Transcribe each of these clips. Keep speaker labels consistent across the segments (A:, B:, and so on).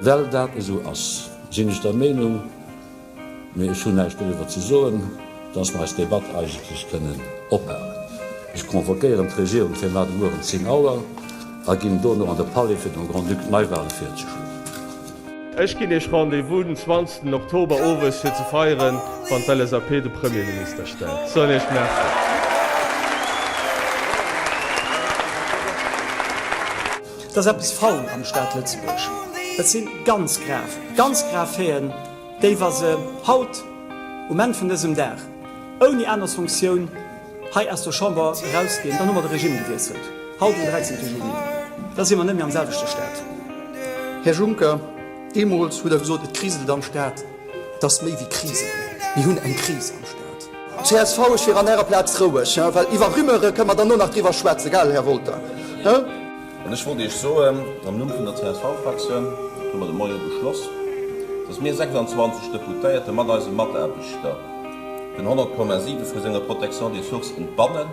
A: Well dat esou ass, sinn ech der Meenung, mee ech hunn näischt doriwwer ze soen, dass mer eis Debatt eigentlech kënnen ophalen. Ech convoquéieren d'Regierung fir mar de Mueren 10 Auer a ginn dono an de Palais fir dem Grand-Duc d'Neiwale virzeschloen.
B: Ech ginn Iech Rendez-vous den 20 Oktober owes fir ze feieren, wann d'LSAP de Premierminister stellt. Soen Iech Merci.
C: Et ass eppes faul am Staat Lëtzebuerg. Et si ganz grav, ganz grav Faiten, déi, wa se haut um Enn vun dësem Dag ouni aner Sanktioun hei aus der Chamber erausginn, dann hu mer de Regime gewiesselt, haut um 13. Juni, da si mer net méi am selwechte Staat.
D: Här Juncker, deemools hutt Der gesot, et kriselt am Staat. Et ass méi wéi kriselen, mir hunn eng Kris am Staat. Csv, ech wier an Ärer Plaz roueg, well iwwer Rumeure kënne mer dann no nach driwwer schwätzen, gell, Här Wolter?
E: An ech wollt Iech soen, am Numm vun der CSV-Fraktioun, dat hu mer de Moie beschloss, dass mir 26 Deputéierte mat eise Mataarbechter den 100,7 vu senger Protection des sources entbannen.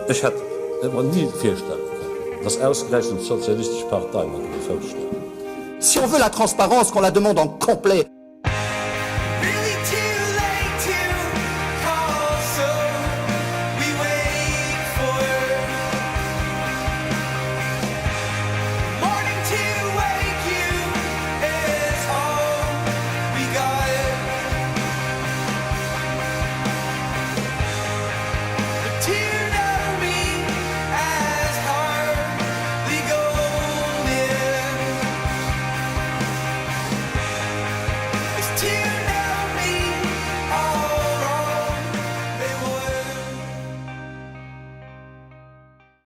A: Ech hätt et mer ni virstelle kënnen, dass ausgerechent d'Sozialistesch Partei mer do de Fouss stellt.
D: Si on veut la transparence, qu'on la demande en complet.